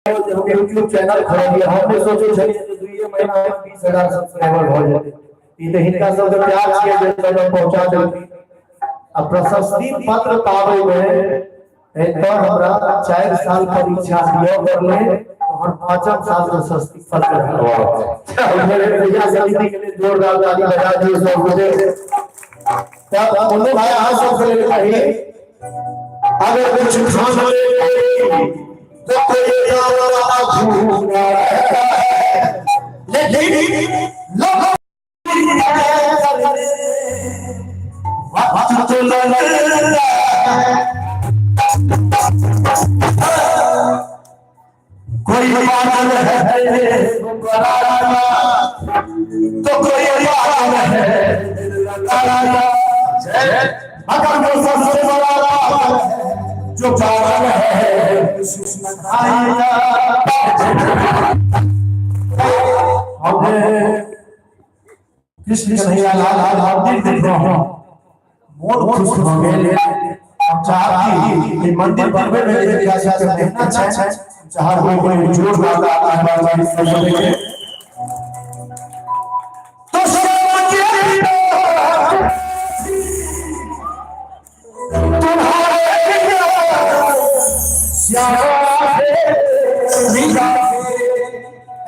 हम YouTube channel खोललियै, हम नहि सोचै छलियै जे 2 महीना मे 20,000 सब्सक्राइबर भऽ जेतै। ई तऽ हिनका सबके प्यार छियै जे तक पहुँचा देलखिन। आ प्रशस्ति पत्र पाबै मे एतऽ हमरा 4 साल परीक्षा दिअ पड़लै, तहन पाँचम साल प्रशस्ति पत्र भेल। पूजा समिति के लेल जोरदार ताली बजा दियौ सब गोटे। तऽ कोनो भाई, अहाँ सबके लेल कही, अगर कुछ ठान ले तो कोई दावा अधूरा रहता है, लेकिन लोग वक्त तो लगता है। कोई पागल है बनाना, तो कोई पागल है दिल लगाना, मगर वो सबसे बड़ा पागल है जो पागल है कृष्ण कन्हैया। हमने कृष्ण कन्हैया लाल मंदिर देखलहुँ, मोन खुश भऽ गेल। हम चाहब कि ई मंदिर बनबै मे जे सबके मेहनत छै, चाहब कोई जोरदार ताली सब के। तो श्याम के तुम्हारे बिना श्याम बिना,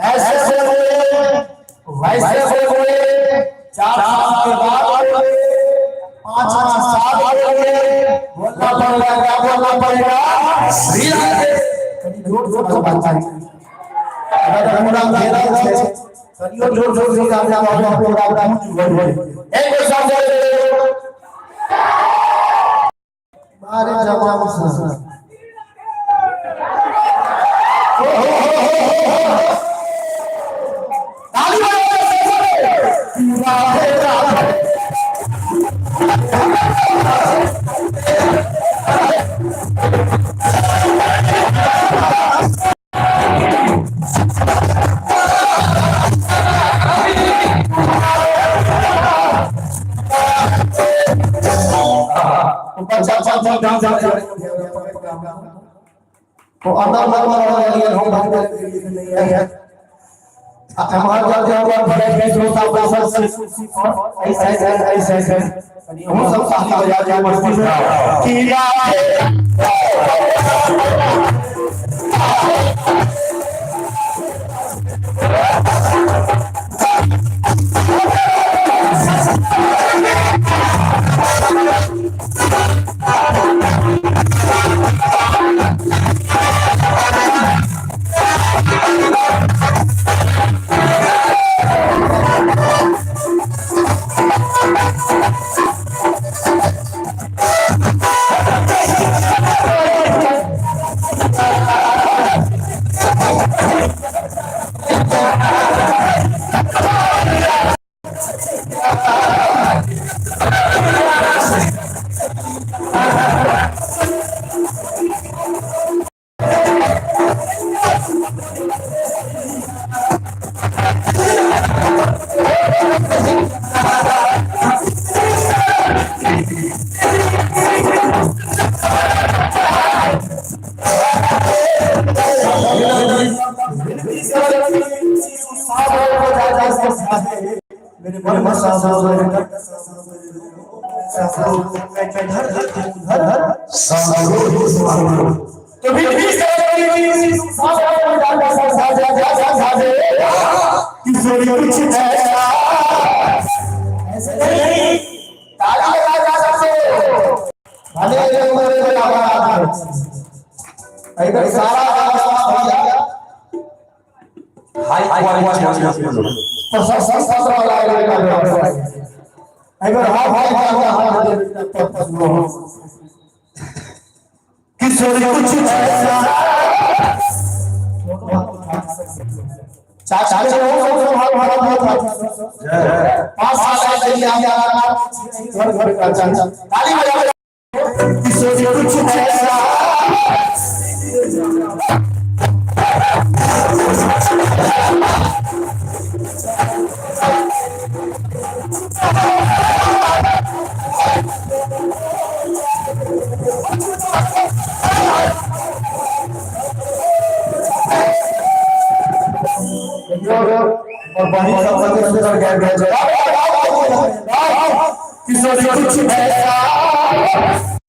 ऐसे बोले, वैसे बोले, 4 साल के बाद बोले, पांचवा साल बोले, बोलना पड़ेगा। क्या बोलना पड़ेगा? श्री राधे। कनी जोर जोर से बात चाहिए। अगर पूरा घेरल छै, कनियो जोर जोर से राधे राधे पूरा गूंज उठे। एक बेर सब बोले। मारे जवान से ओ हो हो हो हो हो, ताली बजाओ सब। राधे राधे। ऊपर चल चल चल चल चल चल। तो अंदर मत मत, हम भाग नहीं है। हमार जब जब बड़े श्रोता पैसा से ऐसे ऐसे ऐसे ऐसे हम सब ताली बजा के मस्ती से कि राधे। मेरे मन में उधर तो भी किशोरी कुछ ऐसा ऐसे नहीं, ताली लगा जा सकते भले मेरे इधर सारा भैया हाई क्वालिटी। प्रशस्ति पत्र वाला अगर हाँ भाई का हाथ किशोरी कुछ ऐसा चाचा हो सब हाथ हाथ हाथ। 5 साल के लिए घर घर का चाचा ताली बजा। किशोरी कुछ ऐसा। और बहिन सब कते सुंदर गाबि रहल छै। किशोरी कुछ ऐसा।